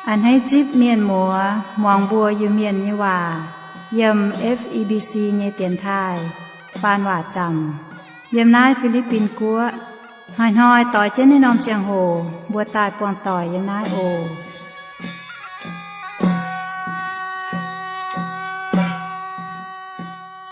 A'hneiv zipv mienh muoz muangx mbuo Iu-Mienh nyei waac yiem F E B C nyei dienx taaih faan waac zaamc yiem naaiv Fi^li^bin Guoqv. Hnoi-hnoi doix jienv naaiv norm ziangh hoc mbuo daaih buangh doic yiem naaiv oc.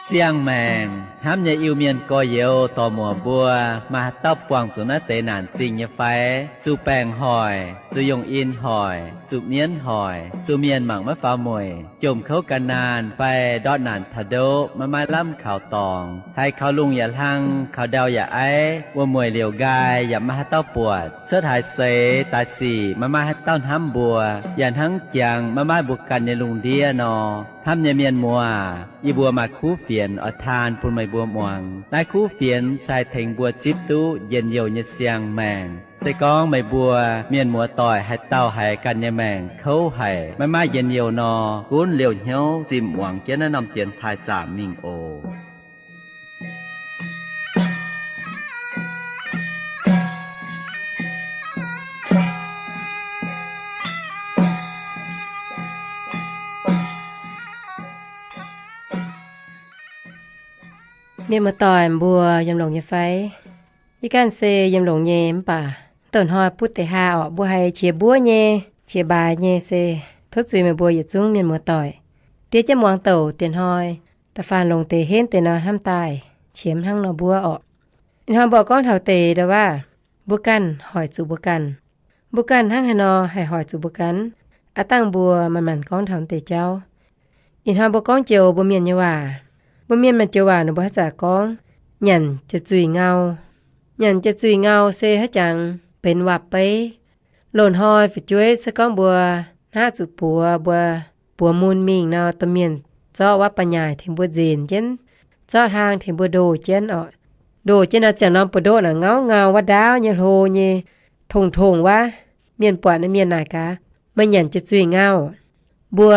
Siang-maengc hnamv nyei Iu-Mienh gorx-youz dorc-muoc mbuo, maaih haaix dauh buangh zuqc naaiv deix naanc zingh nyei fai? Zuqc baengc hoic, zuqc yungh in hoic, zuqc mienv hoic, zuqc mienh mangc maiv faaux mueic, jomc kouv gan naanh fai ndortv naanc taux ndoqv maiv maaih lamh kaux dorngx, haiz kaux lungh yaac hlang, kaux ndau yaac aiv, wuom-mueic liouc nqaai yaac maiv maaih haaix dauh buatc, cuotv haaix seix daaih sic maiv maaih haaix dauh hnamv mbuo, yaac hnangv jangx maiv maaih mbuo ganh nyei lungh ndiev nor. Hnamv nyei mienh muoz, yie mbuo maaih kuv fienx oix taan bun meih mbuo muangx. Naaiv kuv fienx se haih tengx mbuo zipv duqv njien-youh nyei siang-maengc. Se gorngv meih mbuo mienh muoz-doic haaix dauh haiz ganh nyei maengc kouv haic, maiv maaih njien-youh nor, gunv liouh hnyouv zimh muangx jienv naaiv norm dienx taaih zaamc mingh oc. Mienh muoz-doic mbuo yiem longx nyei fai? Yie ganh se yiem longx nyei mv baac douc hnoi butv deix haa orqc, mbuo haiz qiex mbuov nyei, qiex mbaaix nyei se tov zuiz meih mbuo yietc zungv mienh muoz-doic. Diev jienv muangx douc dieh hnoi, da'faanh longx deix henv deix nor hnamv daaih qiemx hnangv nor mbuov orqc. Ih hnoi mbuo gorngv taux deix ndau waac, mbuo ganh hoic zuqc mbuo ganh. Mbuo ganh hnangv haaix nor haih hoic zuqc mbuo ganh? Aav dangh mbuo manc-manc gorngv taux deix jauv. Ih hnoi mbuo gorngv joux mbuo mienh nyei waac. Mbuo mienh maaih joux waac ninh mbuo haaix zanc gorngv nyanc jiex zuiz ngau. Nyanc jiex zuiz ngau se haaix jangx benx waac-beiv. Loz-hnoi fu'jueiv se gorngv mbuo hnangv zuqc buoz, mbuo buoz mun mingh nor, domh mienh zorqv waac ba'nyaaic tengx mbuo nzenc jienv, zorqv hlang tengx mbuo ndoh jienv orqc. Ndoh jienv nor ziangh norm buoz-ndoqv naaic ngau ngau, waac ndaauv nyei, hlo nyei, tongh tongh waac. Mienh buatc naaiv mienh naaic gaax, meih nyanc jiex zuiz ngau. Mbuo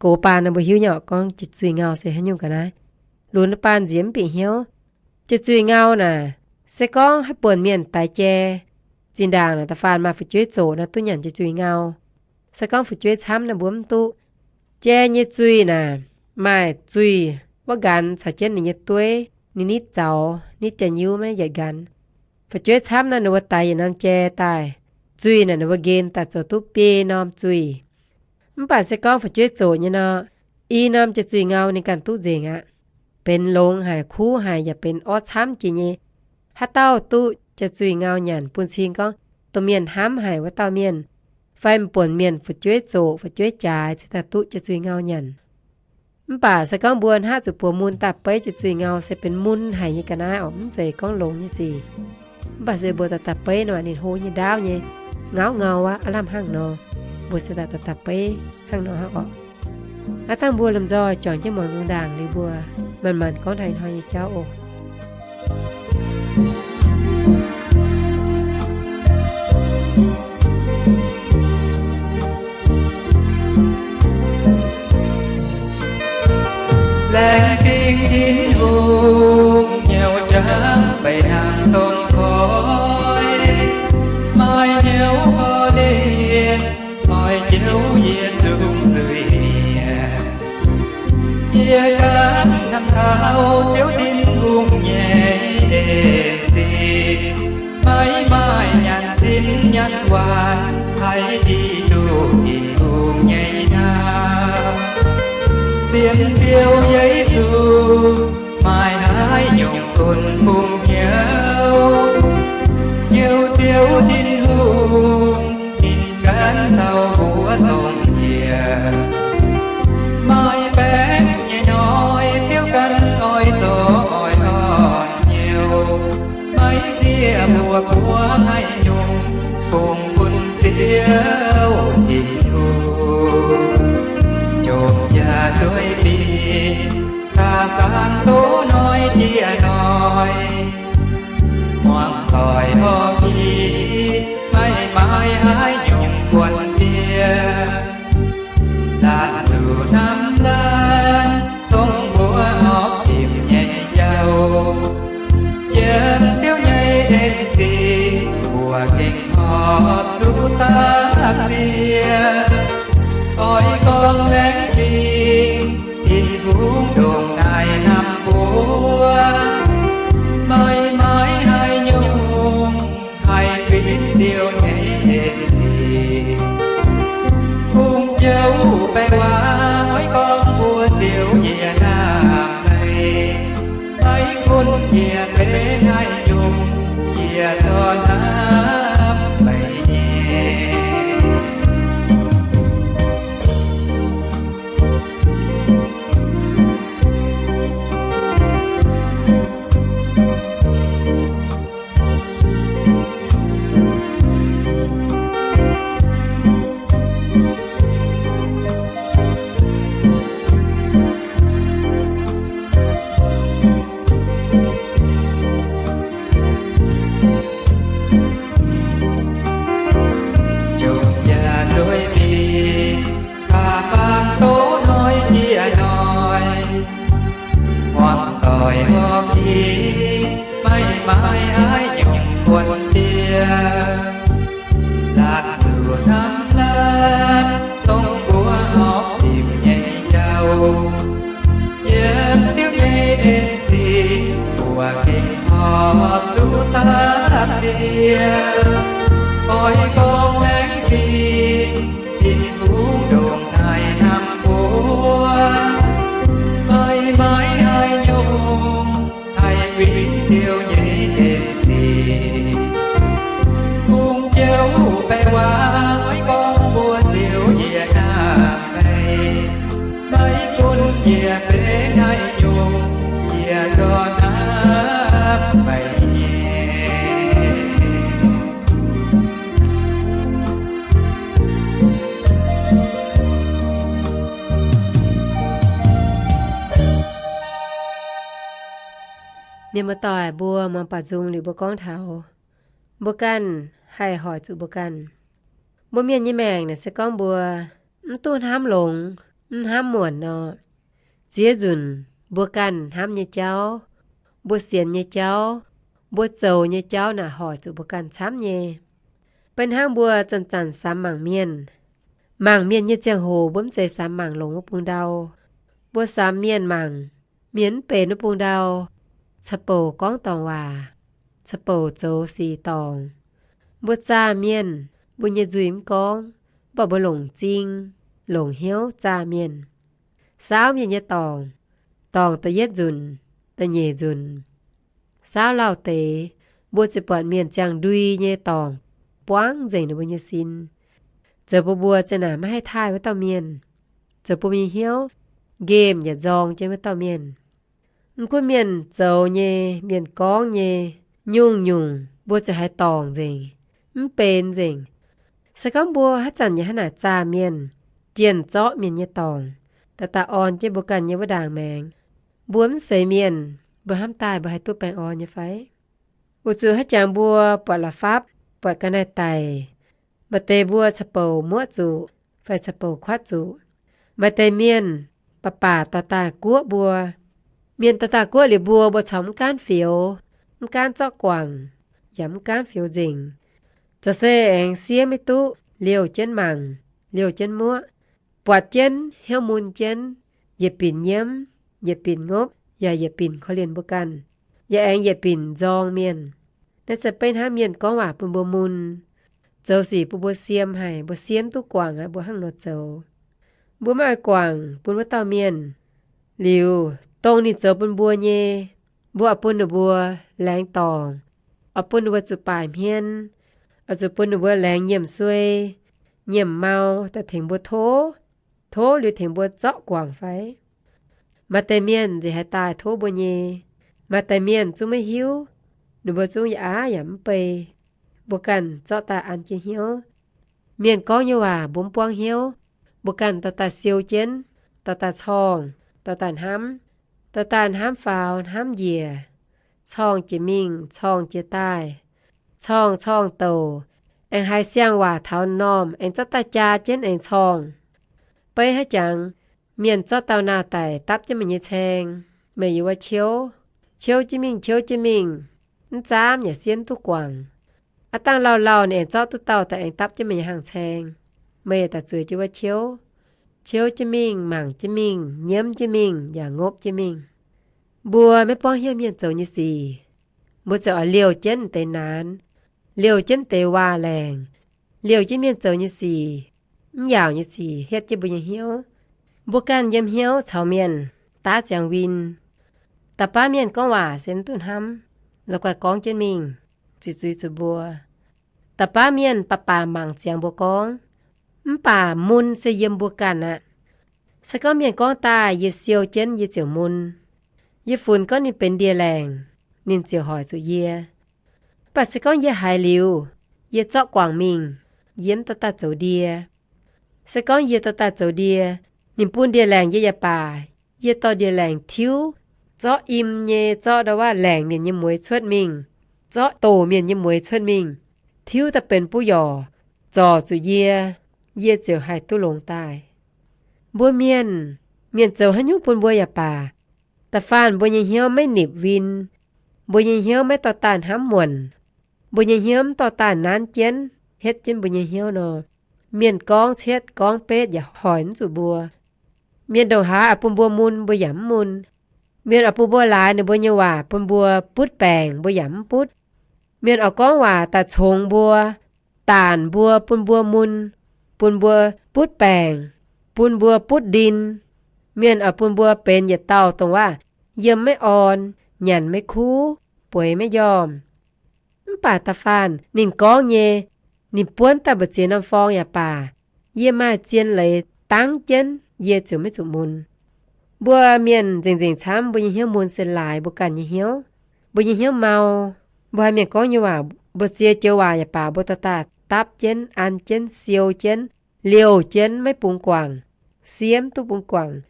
gox baan nor mbuo hiuv nyei orqc, gorngv jiex zuiz ngau se haaix nyungc ga'naaiv. Lunx baan nziex mv bieqc hnyouv. Jiex zuiz ngau naaic, se gorngv haaix buonc mienh daix jai, zinh ndaangc naaic da'faanh maaih fu'jueiv zoqc nor duqv nyanc jiex zuiz ngau. Se gorngv fu'jueiv camv nor mbuo mv duqv. Jai nyei zuiz naaic, maaih zuiz wuov nqanx caux jienv ninh nyei dueiv, ninh nitv zaux, nitv jaax-nyiuv maiv yietc nqanx. Fu'jueiv camv nor ninh mbuo daix yietc norm jai daaih, zuiz naaic ninh mbuo nqen daaih zoux duqv biei norm zuiz. Mv baac se gorngv fu'jueiv zoqc nyei nor, i norm jiex zuiz ngau ninh ganh duqv nzengc aqv. Benx longx haic, kuv haic, yaac benx orv camv jiex nyei. Haaix dauh duqv jiex zuiz ngau nyanc bun cing gorngv domh mienh hnamv haic wuov dauh mienh, fai m'buonc mienh fu'jueiv zoqc, fu'jueiv jaaix cingx daaih duqv jiex zuiz ngau nyanc. Mv baac se gorngv mbuo hnangv zuqc buoz mun daaih beiv jiex zuiz ngau se benx mun haic nyei ga'naaiv orqc, mv zeiz gorngv longx nyei sic. Mv baac se mbuo daaih daaih beiv nor, ninh hlo nyei, ndaauv nyei, ngauv ngau aqv, aav lamh hnangv nor. Mbuo se daaih daaih daaih beiv hnangv nor hnangv orqc. Aav dangh mbuo lomh nzoih juangc jienv muangx nzung ndaangc liuz mbuo manc-manc gorngv taux ih hnoi nyei jauv oc. Laengz zingh Tin-Hungh nyouz jaax mbeix hnaangx dongh koiv, maaih hnyouv korv-lienh oix njoux yie nzung nzuih mienh. Yie ganh hnamv taux Ziouv Tin-Hungh nyei en zingh, maiv maaih nyanc zinh nyanc waanc haih diqc duqv Tin-Hungh nyei hnamv. Sienx Ziouv Yesu maaih haaix nyungc dunh bung hnyouv, Ziouv, Ziouv Tin-Hungh ninh ganh caux mbuo dongh yie. Maaih baeqv nyei hnoi Ziouv ganh oix zoux oix orn hnyouv, maiv zieqv mbuo buov haaix nyungc bung bun Ziouv Tin-Hungh. Jomc yaac zueih fih, da'faanh tov hnoi jiex hnoi, muangx doic horpc i, maiv maaih haaix nyungc buonc-ndiev. Laanh zuqc hnamv laanh dongh mbuo horpc dimc nyei jauv, yiem Ziouv nyei en zingh mbuo gengh horpc zuqc daaih ziex. Laengz zingh Tin-Hungh ndongc naaic hnamv mbuo, meih maiv haaix nyungc haih fingx Ziouv nyei en-zingh. Hungh jouv baeng waac oix gorngv mbuo Ziouv yie hnamv meih, maiv gunv yie benx haaix nyungc, yie zorqv hnamv meih nyei. Njongc yaac zueiz mingh, baac baamh doqv hnoi jiex hnoi, muangx doic horpc jiex, maiv maaih haaix nyungc kuonx jiex. Laatc zuqc hnamv laanh dongh mbuo horpc zipc nyei jauv, yiem Ziouv nyei en-zingh mbuo gengh horpc zuqc dapv ziex. Oix gorngv laengz zingh Tin-Hungh ndongc naaic hnamv mbuo, meih maiv haaix nyungc haih fingx Ziouv nyei en-zingh. Hungh jouv baeng waac oix gorngv mbuo Ziouv yie hnamv meih, maiv gunv yie benx haaix nyungc, yie zorqv hnamv meih nyei. Mienh muoz-doic mbuo muangx baaux nzung liuz mbuo gorngv taux, mbuo ganh haih hoic zuqc mbuo ganh. Mbuo mienh nyei maengc naaic se gorngv mbuo mv duqv hnamv longx, mv hnamv muonc nor, ziex nzunc mbuo ganh hnamv nyei jauv, mbuo sienx nyei jauv, mbuo zoux nyei jauv naaic hoic zuqc mbuo ganh camv nyei. Beiv hnangv mbuo zanc-zanc samx mangc mienh. Mangc mienh nyei ziangh hoc mbuo mv zeiz samx mangc longx wuov bung ndau. Mbuo samx mienh mangc, mienh mv benx wuov bung ndau, ca'bouc gorngv dorngc waac, ca'bouc zoux sic dorngc. Mbuo zaah mienh, mbuo nyei nzuih mv gorngv, mv baac mbuo longc m'zing, longc hnyouv zaah mienh. Saauv mienh nyei dorngc, dorngc da'yietv nzunc, da'nyeic nzunc, saauv lauh deix, mbuo ziouc buatc mienh ziangh ndui nyei dorngc buangv nzengc ninh mbuo nyei sin. Zoux bun mbuo za'naaic maiv haih taaih wuov dauh mienh. Zoux bun mbuo nyei hnyouv nqemh yaac nzorng jienv wuov dauh mienh. Mv gunv mienh zoux nyei, mienh gorngv nyei, nyungc-nyungc mbuo ziouc haiz dorngc nzengc, mv benx nzengc. Se gorngv mbuo haaix zanc yaac hnangv naaic zaah mienh, jienh zorqv mienh nyei dorngc, daaih daaih orn jienv mbuo ganh nyei wuov ndaangc maengx, mbuo mv seix mienh, mbuo hnamv daaih mbuo haih duqv baengh orn nyei fai? Weic zuqc haaix jangx mbuo buatc la'fapv, buatc ga'naaiv daic, maaih deix mbuo ca'bouc muoqv zuqc fai ca'bouc kuatv zuqc. Maaih deix mienh baac baac daaih daaih guoqv mbuo. Mienh daaih daaih guoqv liuz mbuo, mbuo corc mv gaanv fioux, mv gaanv zorqv guangc, yaac mv gaanv fioux nzengc. Zoux se aengx siev maiv duqv, liouh jienv mangc, liouh jienv muoqv, buatc jienv hnyouv mun jienv, yietc binc nyiemv, yietc binc ngopv, yaac yietc binc korv-lienh mbuo ganh, yaac aengx yietc binc nzorng mienh. Naaiv se beiv hnangv mienh gorngv waac bun mbuo mun, zoux sic bun mbuo siem haic, mbuo siev mv duqv guangc aqv, mbuo hnangv nor zoux. Mbuo maiv oix guangc bun wuov dauh mienh. Liuz, dongh ninh zoux bun mbuo nyei, mbuo oix bun ninh mbuo laengz dorngc, oix bun ninh mbuo zuqc baaic hmien, oix zuqc bun ninh mbuo laengz nyiemc suei, nyiemc mau daaih tengx mbuo tov, tov liuz tengx mbuo zorqv guangc fai? Maaih deix mienh nziex haaix daaih tov mbuo nyei, maaih deix mienh zungv maiv hiuv, ninh mbuo zungv yaac aav yaac mv bei. Mbuo ganh zorqv daaih an jienv hnyouv. Mienh gorngv nyei waac mbuo mv buangv hnyouv, mbuo ganh dorh daaih siou jienv, dorh daaih corngh, dorh daaih hnamv, dorh daaih hnamv faaux hnamv njiec, corngh jiex mingh corngh jiex daaih, corngh corngh douc, aengx haiz siang-waac taux normh aengx zorqv daaih jaa jienv aengx corngh. Beiv haaix jangx, mienh zorqv dauh naah daic dapv jienv meih nyei caeng, meih yiem wuov ciouv, ciouv jienv mingh, ciouv jienv mingh, mv zaamv yaac siev mv duqv guangc. Aav dangh lauh lauh ninh aengx zorqv duqv dauh daaih aengx dapv jienv meih nyei hangh caeng, meih yaac daaih zueiz jienv wuov ciouv. ciouv jienv mingh, mangc jienv mingh, nyiemv jienv mingh, yaac ngopv jienv mingh. Mbuo maiv borngv hnyouv mienh zoux nyei sic, mbuo ziouc oix liouh jienv deix naanx, liouh jienv deix waac-laengc, liouh jienv mienh zoux nyei sic, mv yaauc nyei sic hietv jienv mbuo nyei hnyouv. Mbuo ganh yiem hnyouv caux mienh daav ziangx win. Da'baav mienh gorngv waac se mv duqv hnamv, la'guaih gorngv jienv mingh, ziqc zuiz zuqc mbuo. Da'baav mienh baac baac mangc ziangx mbuo gorngv, mv baac mun se yiem mbuo ganh aqv. Se gorngv mienh gorngv daaih yie siou jienv yie ziouc mun. Yie funx gorngv ninh benx ndie-laengc, ninh ziouc hoic zuqc yie. Mv baac se gorngv yie haiz liuz, yie zorqv guangc mingh, yie mv dorh daaih zoux ndie. Se gorngv yie dorh daaih zoux ndie, ninh bun ndie-laengc yie yaac baac, yie dorh ndie-laengc tiuv, zorqv im nyei, zorqv ndau waac-laengc mienh nyei mueix cuotv mingh, zorqv doc mienh nyei mueix cuotv mingh, tiuv daaih benx buv yorc, zorc zuqc yie, yie ziouc haih duqv longx daaih. Mbuo mienh, mienh zoux haaix nyungc bun mbuo yaac baac, da'faanh mbuo nyei hnyouv maiv nipc win, mbuo nyei hnyouv maiv dorh daaih hnamv muonc, mbuo nyei hnyouv mv dorh daaih nanv jienv, hietv jienv mbuo nyei hnyouv nor, mienh gorngv cietv gorngv betv yaac hoic mv zuqc mbuo. Mienh ndongc haaix oix bun mbuo mun, mbuo yaac mv mun. Mienh oix bun mbuo laaix ninh mbuo nyei waac bun mbuo butv baengc, mbuo yaac mv butv. Mienh oix gorngv waac daaih congx mbuo, daanc mbuo, bun mbuo mun, bun mbuo butv baengc, bun mbuo butv ndin. Mienh oix bun mbuo benx yietc dauh dongh waac yiem maiv orn, nyanc maiv kuv, bueix maiv njormh. Mv baac da'faanh ninh gorngv nyei, ninh buonv daaih mbu'ziex norm forng yaac baac, yie maaih zien leiz dangv jienv, yie ziouc maiv zuqc mun. Mbuo mienh nzengc-nzengc camv, mbuo nyei hnyouv mun se laaix mbuo ganh nyei hnyouv. Mbuo nyei hnyouv mau, mbuo haiz mienh gorngv nyei waac, mbu'ziex joux waac yaac baac, mbuo dorh daaih dapv jienv, an jienv, siou jienv, liouh jienv, maiv bungx guangc, siemv duqv bungx guangc,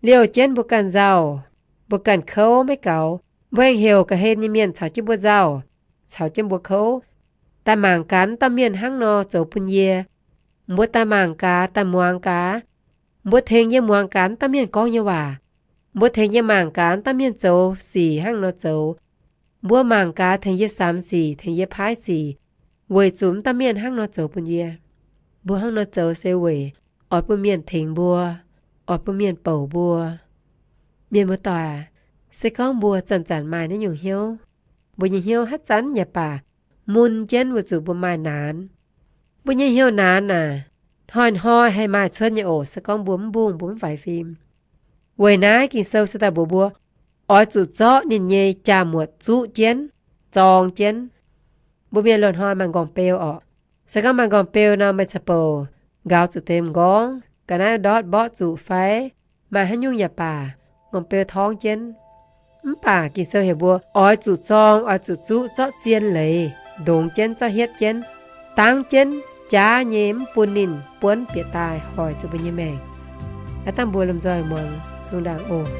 liouh jienv mbuo ganh nzauh, mbuo ganh kouv maiv gaux, mbuo aengx heuc ga'hlen nyei mienh caux jienv mbuo nzauh, caux jienv mbuo kouv, daaih mangc gaax mv dauh mienh hnangv nor zoux bun yie. Mbuo daaih mangc gaax, daaih muangx gaax. Mbuo tengx yie muangx gaax mv dauh mienh gorngv nyei waac. Mbuo tengx yie mangc gaax mv dauh mienh zoux sic hnangv nor zoux. Mbuo mangc gaax, tengx yie samx sic, tengx yie paaiv sic, weic zuqc mv dauh mienh hnangv nor zoux bun yie. Mbuo hnangv nor zoux se weic oix bun mienh tengx mbuo, oix bun mienh bouc mbuo. Mienh muoz-doic aac, se gorngv mbuo zanc-zanc maaih naaiv nyungc hnyouv, mbuo nyei hnyouv haaix zanc yaac baac mun jienv weic zuqc mbuo maaih naanx. Mbuo nyei hnyouv naanx naaic, hnoi-hnoi haih maaih cuotv nyei oc, se gorngv mbuo mv mbungh, mbuo mv faix fim. Weic naaiv Ging-Sou se daaih mbuox mbuo, oix zuqc zorqv ninh nyei jaa-muotc zuqv jienv, zorng jienv. Mbuo mienh loz-hnoi maaih nqorngv-beu orqc. Se gorngv maaih nqorngv-beu nor, meih caux bouc nqaaux zuqc deix m'nqorngv, ga'naaiv ndortv mborqv zuqc fai maaih haaix nyungc yaac baac, nqorngv-beu torngv jienv. Mv baac Ging-Sou heuc mbuo oix zuqc zorng, oix zuqc zuqv, zorqv zien leiz ndongx jienv, zorqv hietv jienv, dangv jienv, jaav nyei, mv bun ninh buonv bieqc daaih hoic zuqc mbuo nyei maengc. Aav dangh mbuo lomh nzoih muangx zungh ndaangc oc.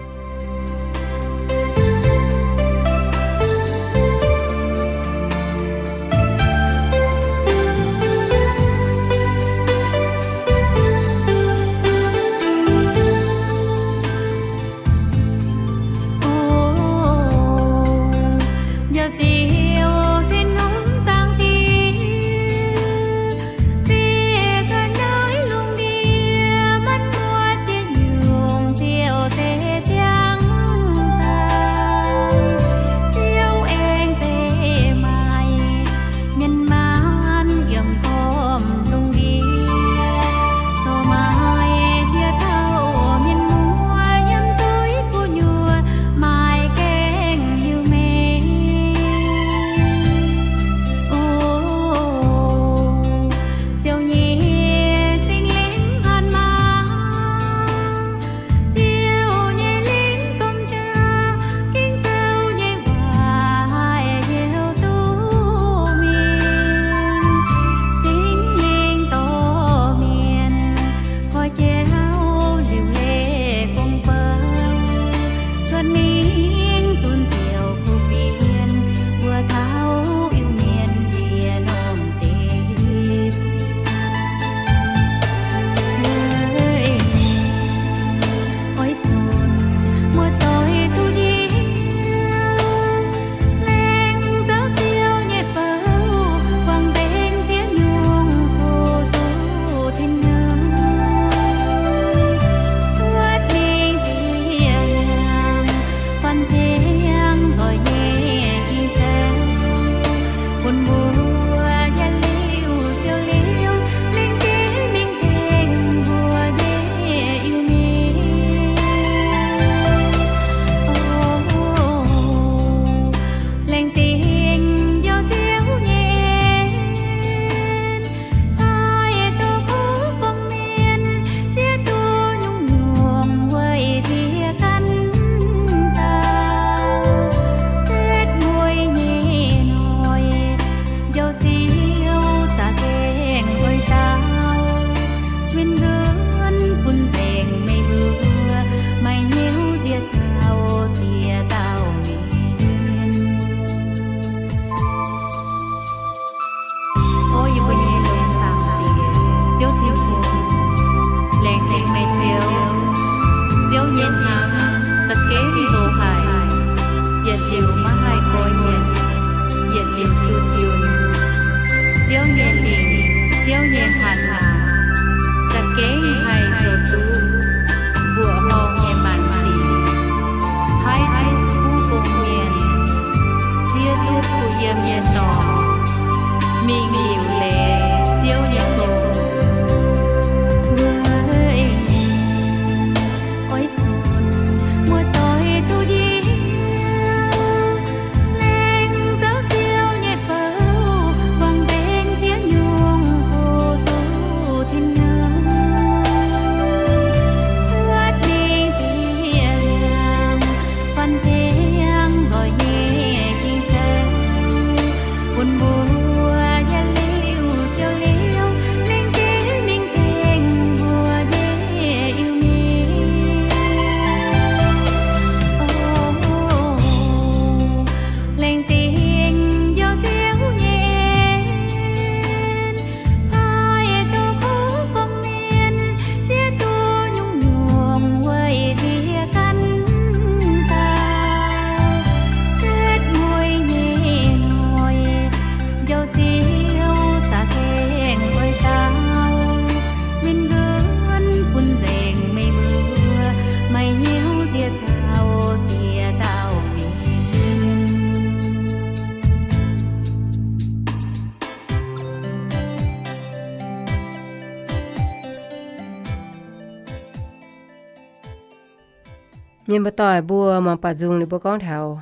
Mienh muoz-doic mbuo muangx baac nzung liuz mbuo gorngv taux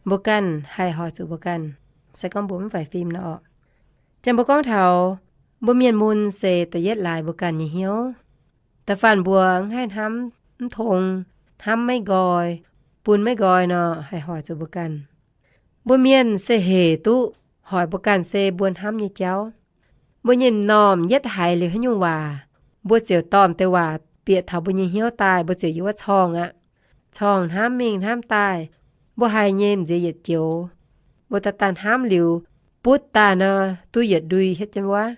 mbuo ganh haih hoic zuqc mbuo ganh, se gorngv mbuo mv faix fim nor orqc. Janx mbuo gorngv taux mbuo mienh mun se da'yietv laaix mbuo ganh nyei hnyouv. Da'faanh mbuo mv haih hnamv mv tong, hnamv maiv nqoi, bun maiv nqoi nor haih hoic zuqc mbuo ganh. Mbuo mienh se hec duqv hoic mbuo ganh se mbuo hnamv nyei jauv. Mbuo nyei m'normh yietv haiz liuz haaix nyungc waac, mbuo ziouc dorh deix waac bieqc taux mbuo nyei hnyouv daaih, mbuo ziouc yiem wuov corngh aqv. Corngh hnamv mingh hnamv daaih, mbuo haiz nyei m'nziex yietc joux. Mbuo daaih daaih hnamv liuz, butv daaih nor duqv yietc ndui hietv jienv wuov.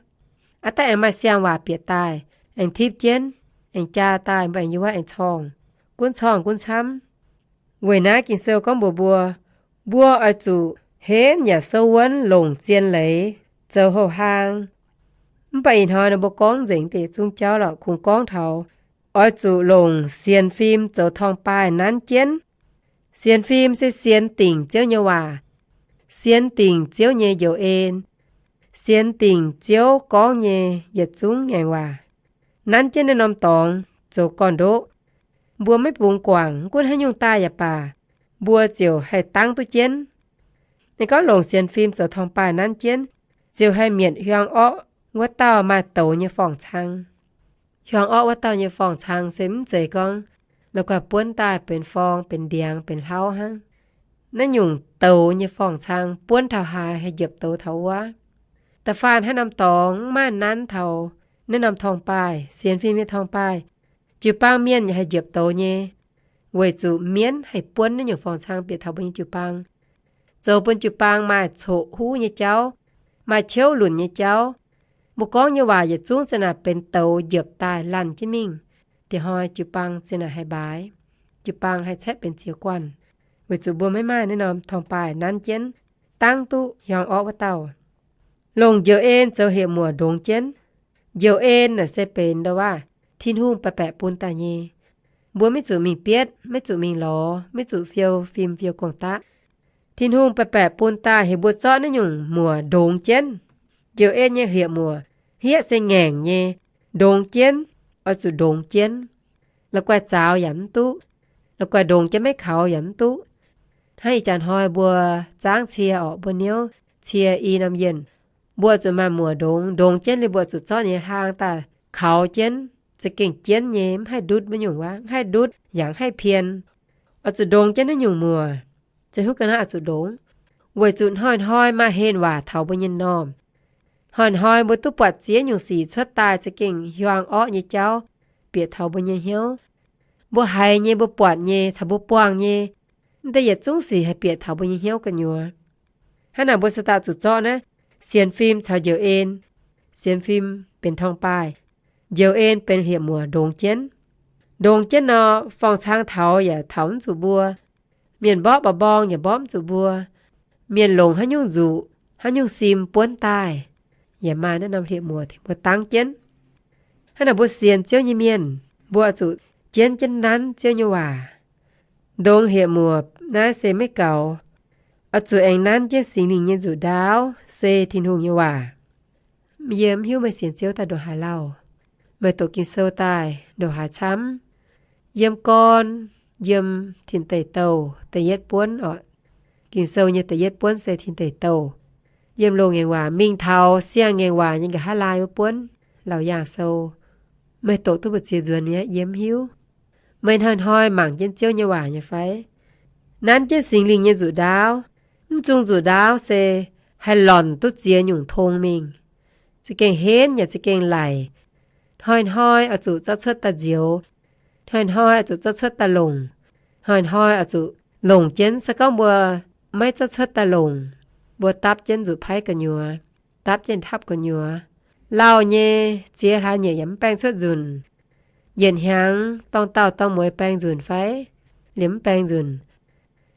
Aav dangh aengx maaih siang-waac bieqc daaih, aengx tipv jienv, aengx jaa daaih, mbuo aengx yiem wuov aengx corngh, gunv corngh gunv camv. Weic naaiv Ging-Sou gorngv mbuox mbuo, mbuo oix zuqc henv yaac souv wuonv longc zien leiz zoux houh hlaang. Mv baac ih hnoi nor mbuo gorngv nzengc deix zungv jauv lorqc, kungx gorngv taux oix zuqc longc sienx fim zoux torngv-baaih nanv jienv. Sienx fim se sienx dingc Ziouv nyei waac, sienx dingc Ziouv nyei njoux en, sienx dingc Ziouv gorngv nyei yietc zungv ngaengc waac. Nanv jienv naaiv norm dorngx zoux gorn-ndoqv. Mbuo maiv bungx guangc, mv gunv haaix nyungc daaih yaac baac, mbuo ziouc haih dangv duqv jienv. Ninh gorngv longc sienx fim zoux torngv-baaih nanv jienv, ziouc haih mietc hiuang orqv wuov dauh maaih douz nyei forng-cang. Hiuang orqv wuov dauh nyei forng-cang se mv zeiz gorngv la'guaih buonv daaih benx forng, benx ndiangx, benx hlauv hnangv. Naaiv nyungc douz nyei forng-cang buonv taux haaix haih njiepc douz taux wuov. Da'faanh haaix norm dorngx mv maaih nanv taux naaiv norm torngv-baaih, sienx fim nyei torngv-baaih, jiu-baang mienh yaac haih njiepc douz nyei, weic zuqc mienv haih buonv naaiv nyungc forng-cang bieqc taux mbuo nyei jiu-baang, zoux bun jiu-baang maaih coqv huv nyei jauv, maaih ciouv lunc nyei jauv. Mbuo gorngv nyei waac yietc zungv za'naaic benx douz njiepc daaih laanh jienv mingh. Diex hnoi jiu-baang za'naaic haih mbaaix, jiu-baang haih caeqv benx ziex guanh, weic zuqc mbuo maiv maaih naaiv norm torngv-baaih nanv jienv dangv duqv hiuang orqv wuov dauh. Longc njoux en zoux hlieqv-muoc ndongx jienv. Njoux en naaic se benx ndo waac Tin-Hungh baeqc baeqc bun daaih nyei. Mbuo maiv zuqc mingh bietv, maiv zuqc mingh lorz, maiv zuqc fiou fim fiou gong-daqv. Tin-Hungh baeqc baeqc bun daaih heuc mbuo zorqv naaiv nyungc muoc ndongx jienv. Njoux en nyei hlieqv-muoc, hlieqv se ngaengc nyei, ndongx jienv, oix zuqc ndongx jienv. La'guaih zaaux yaac mv duqv, la'guaih ndongx jienv maiv kaux yaac mv duqv. Hnangv ih jaax hnoi mbuo zaangv cie orqc, mbuo niouv cie i norm yienh, mbuo zuqc maaih muoc ndongx, ndongx jienv liuz mbuo zuqc zorqv ninh nyei hlaang daaih kaux jienv, za'gengh jienv nyei, mv haih ndutv maiv nyungc waac, mv haih ndutv yaac mv haih pien. Oix zuqc ndongx jienv naaiv nyungc muoc, ziouc huv ga'naaiv oix zuqc ndongx, weic zuqc hnoi-hnoi maaih henh waac taux mbuo nyei m'normh. Hnoi-hnoi mbuo duqv buatc ziex nyungc sic cuotv daaih za'gengh hiuang orqv nyei jauv bieqc taux mbuo nyei hnyouv. Mbuo haiz nyei, mbuo buatc nyei, caux mbuo buangh nyei, mv deix yietc zungv sic haih bieqc taux mbuo nyei hnyouv gu'nyuoz. Hnangv naaic mbuo se daaih zuqc zorqv naaiv sienx fim caux njoux en. Sienx fim benx torngv-baaih, njoux en benx hlieqv-muoc ndongx jienv. Ndongx jienv nor, forng-cang taux yaac taux mv zuqc mbuo. Mienh mborqv mba'mborng yaac mborqv mv zuqc mbuo. Mienh longc haaix nyungc nzuqc, haaix nyungc sim buonv daaih, yaac maaih naaiv norm hlieqv-muoc tengx mbuo dangv jienv. Hnangv naaic mbuo sienx Ziouv nyei mienh, mbuo oix zuqc jienv jienv nanv Ziouv nyei waac. Ndongx hlieqv-muoc naaiv se maiv gaux, oix zuqc aengx nanv jienv Singx Lingh nyei nzuqc ndaauv, se Tin-Hungh nyei waac. Yie mv hiuv meih sienx Ziouv daaih ndongc haaix lauh, meih doqc Ging-Sou daaih ndongc haaix camv. Yiem gorn, yiem Tin Deic Douh da'yietv buonv oc. Ging-Sou nyei da'yietv buonv se Tin Deic Douh. Yiem Loz-Ngaengc Waac mingh taux Siang-Ngaengc Waac nyei nqa'haav laai wuov buonv, Laauc Yaangh Sou. Meih doqc duqv mbu'ziex nzuonx mi'aqv, yie mv hiuv. Meih hnoi-hnoi mangc jienv Ziouv nyei waac nyei fai? Nanv jienv Singx Lingh nyei nzuqc ndaauv. Mv zungh nzuqc ndaauv se haih lornc duqv ziex nyungc tong mingh. Za'gengh henv yaac za'gengh laic. Hnoi-hnoi oix zuqc zorqv cuotv daaih nzioux. Hnoi-hnoi oix zuqc zorqv cuotv daaih longc. Hnoi-hnoi oix zuqc longc jienv. Se gorngv mbuo maiv zorqv cuotv daaih longc, mbuo dapv jienv nzuqc paiv gu'nyuoz, dapv jienv tapv gu'nyuoz. Lauh nyei ziex hlaax nyeic yaac mv baeng cuotv nzunc. Yietc hnyangx dorng daauh dorng mueiz baeng nzunc fai? Liemh mv baeng nzunc.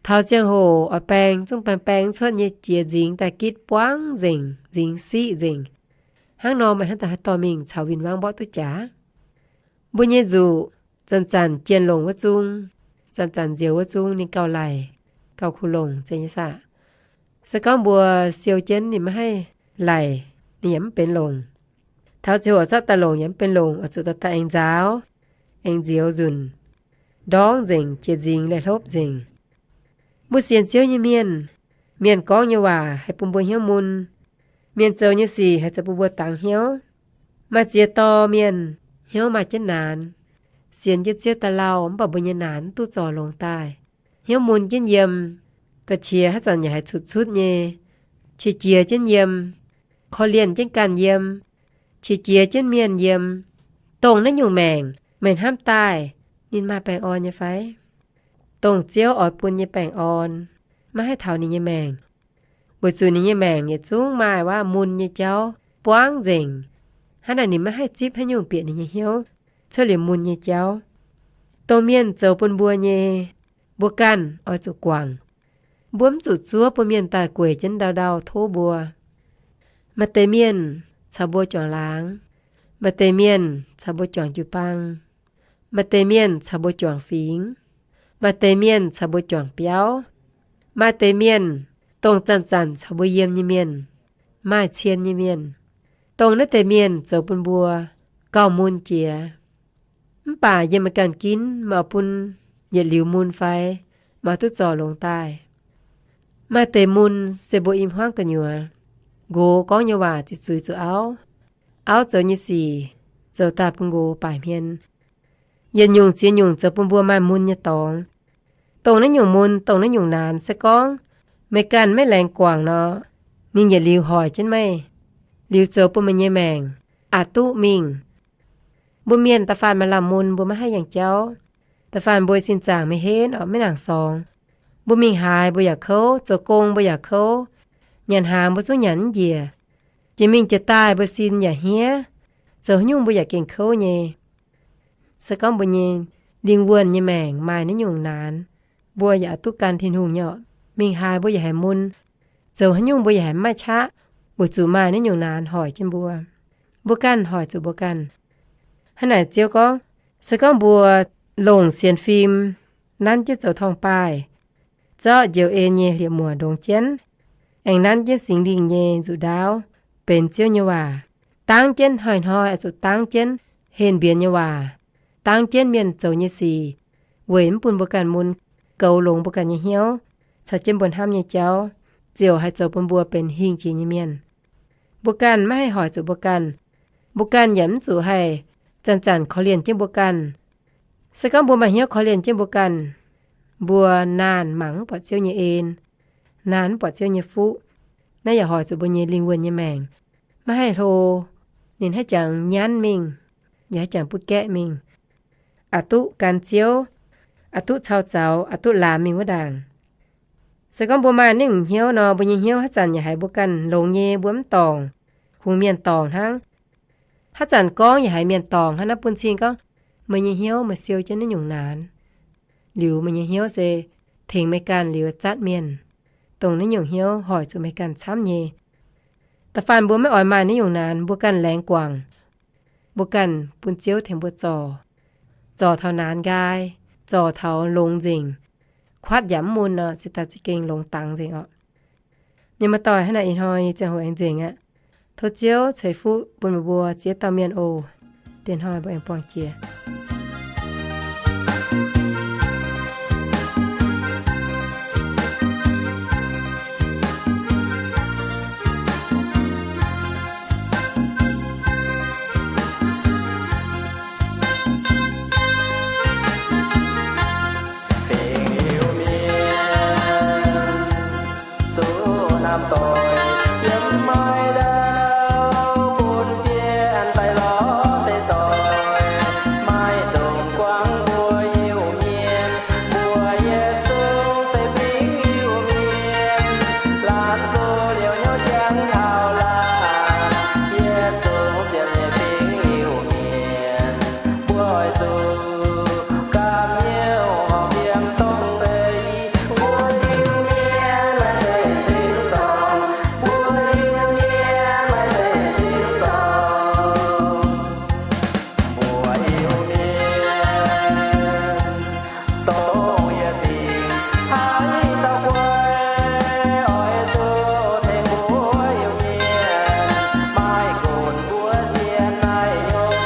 Taux ziangh hoc oix baeng zungv baeng, baeng mv cuotv nyei, jiex nzingx daaih gitv buangv nzengc, nzingx siqv nzengc. Hnangv nor meih hnangv daaih haih dorh mingh caux win-wangv mborqv duqv jaax. Mbuo nyei nzuqc zanc-zanc jienh longc wuov zung, zanc-zanc nzioux wuov zung ninh gauh laic, gauh kuh longc zeiz nyei saah? Se gorngv mbuo siou jienv ninh maiv haih laic, ninh yaac mv benx longc. Taux ziangh hoc zorqv daaih longc yaac mv benx longc, oix zuqc dorh daaih aengx nzaaux, aengx nzioux nzunc. ndorngv nzengc, jiex nzingx leih hlopv nzengc. Mbuo sienx Ziouv nyei mienh, mienh gorngv nyei waac haih bun mbuo hnyouv mun. Mienh zoux nyei sic haih zoux bun mbuo dangx hnyouv. Maaih ziex dorh mienh hnyouv maaih jienv naanx, sienx jienv Ziouv daaih lauh mv baac mbuo nyei naanx mv duqv zorc longx daaih, hnyouv mun jienv yiem. Ga'qiex haaix zanc yaac haiz cutv-cutv nyei, qiex jiez jienv yiem, korv-lienh jienv ganh yiem, qiex jiez jienv mienh yiem. Dongh naaiv nyungc maengc meih hnamv daaih, ninh maaih baengh orn nyei fai? Dongh Ziouv oix bun nyei baengh orn maiv haih taux ninh nyei maengc, weic zuqc ninh nyei maengc yietc zungv maaih wuov mun nyei jauv buangv nzengc. Hnangv naaic ninh maiv haih zipv haaix nyungc bieqc ninh nyei hnyouv cuotv liuz mun nyei jauv. Dongh mienh zoux bun mbuo nyei, mbuo ganh oix zuqc guangc. Mbuo mv zuqc zuov bun mienh daaih gueic jienv ndau-ndau tov mbuo. Maaih deix mienh caux mbuo juangc laangz. Maaih deix mienh caux mbuo juangc jiu-baang. Maaih deix mienh caux mbuo juangc fingx. Maaih deix mienh caux mbuo juangc biauv. Maaih deix mienh, dongh zanc-zanc caux mbuo yiem nyei mienh, maaih cien nyei mienh. Dongh naaiv deix mienh zoux bun mbuo gauh mun jiex. Mv baac yiem meih ganh ginv, meih oix bun yietc liuz mun fai? Meih oix duqv zorc longx daaih? Maaih deix mun se mbuo i hmuangv gu'nyuoz, nqox gorngv nyei waac ziqc zuiz zuqc auv, auv zoux nyei sic zoux daaih bun nqox baaic hmien. Yietc nyungc ziex nyungc zoux bun mbuo maaih mun nyei dorngx. Dongh naaiv nyungc mun, dongh naaiv nyungc naanx se gorngv meih ganh maiv laengz guangc nor, ninh yietc liuz hoic jienv meih, liuz zoux bun meih nyei maengc aqc duqv mingh. Mbuo mienh da'faanh maaih lamh mun mbuo maiv haih yangh jauv. Da'faanh mbuo sin zaangc maiv henv orqc, maiv nangc sorngx. Mbuo mingh haaix mbuo yaac kouv, zoux gong mbuo yaac kouv, nyanc hnaangx mbuo zungv nyanc mv njiec. Jiex mingh jiex daaih mbuo sin yaac hniev, zoux haaix nyungc mbuo yaac gengh kouv nyei. Se gorngv mbuo nyei lingh wuonh nyei maengc maaih naaiv nyungc naanx, mbuo yaac duqv gan Tin-Hungh nyei orqc. Mingh haaix mbuo yaac haiz mun, zoux haaix nyungc mbuo yaac haiz maiv maaih qaqv, weic zuqc maaih naaiv nyungc naanx hoic jienv mbuo. Mbuo ganh hoic zuqc mbuo ganh. Hnangv naaic Ziouv gorngv, se gorngv mbuo longc sienx fim nanv jienv zoux torngv-baaih, zorqv njoux en nyei hlieqv-muoc ndongx jienv, aengx nanv jienv Singx Lingh nyei nzuqc ndaauv benx Ziouv nyei waac, dangv jienv hnoi-hnoi oix zuqc dangv jienv henh mbienx nyei waac, dangv jienv mienh zoux nyei sic, weic mv bun mbuo ganh mun, goux longx mbuo ganh nyei hnyouv caux jienv mbuo hnamv nyei jauv, ziouc haih zoux bun mbuo benx hingh jiex nyei mienh. Mbuo ganh maiv haih hoic zuqc mbuo ganh. Mbuo ganh yaac mv zuqc haih zanc-zanc korv-lienh jienv mbuo ganh. Se gorngv mbuo maaih hnyouv korv-lienh jienv mbuo ganh, mbuo naanh mangc mv buatc Ziouv nyei en, naanh mv buatc Ziouv nyei fuqv. Naaiv yaac hoic zuqc mbuo nyei lingh wuonh nyei maengc maiv haih hlo. Ninh haih jangx nyanv mingh, yaac haih jangx butv gaeqv mingh, aqc duqv gan Ziouv, aqc duqv cau zaux, aqc duqv laamx mingh wuov ndaangc. Se gorngv mbuo maaih naaiv nyungc hnyouv nor, mbuo nyei hnyouv haaix zanc yaac haiz mbuo ganh longx nyei, mbuo mv dorngc, kungx mienh dorngc hnangv. Haaix zanc gorngv yaac haiz mienh dorngc hnangv. Naaiv bun cing gorngv meih nyei hnyouv meih siou jienv naaiv nyungc naanx, liuz meih nyei hnyouv se tengx meih ganh liuz zatv mienh, dongh naaiv nyungc hnyouv hoic zuqc meih ganh camv nyei. Da'faanh mbuo maiv oix maaih naaiv nyungc naanx, mbuo ganh laengz guangc, mbuo ganh bun Ziouv tengx mbuo zorc, zorc taux naanx nqaai, zorc taux longx nzengc, kuatv yaac mv mun nor, se daaih za'gengh longx dangx nzengc orqc. Mienh muoz-doic, hnangv naaic ih hnoi ziangh hoc aengx nzengc aqv. Tov Ziouv ceix fuqv bun meih mbuo ziex dauh mienh oc. Diex hnoi mbuo aengx buangh jiex. Fingx Iu-Mienh, zuqc hnamv doic yiem maiv ndau, bun fiev daaih lorz deix doic, maiv dungx guangc mbuo Iu-Mienh, mbuo yietc zungv se fingx Iu-Mienh. Laanh zuqc liouc hnyouv jangx taux laanh, yietc zungv ziepc nyeic fingx Iu-Mienh. Mbuo oix zuqc gamh hnyouv horpc fiem dongh ei. Mbuo Iu-Mienh maiv zeiz sin zorngh, mbuo Iu-Mienh maiv zeiz sin zorngh. Mbuo Iu-Mienh dongh yietc fingx haaix dauh guai, oix zuqc tengx mbuo Iu-Mienh maaih gunv mbuo sienx naaiv nyungc.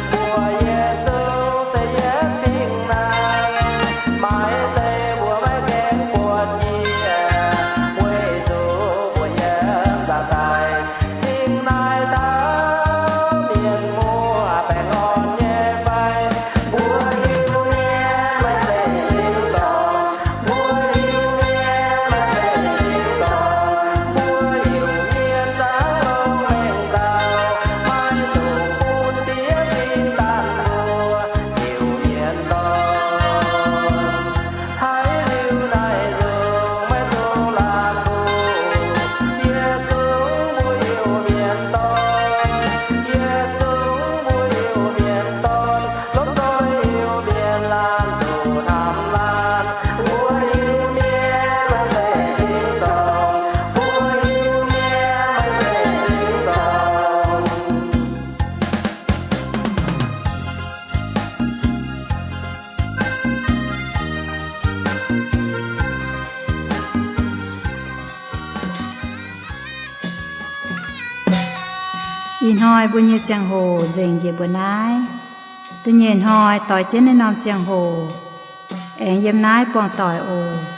Mbuo yietc zungv se yietc fingx naaiv, Ih hnoi mbuo nyei ziangh hoc nzengc njiec mbuo naaiv. Da'nyeic hnoi doix jienv naaiv norm ziangh hoc, aengx yiem naaiv buangh doic oc.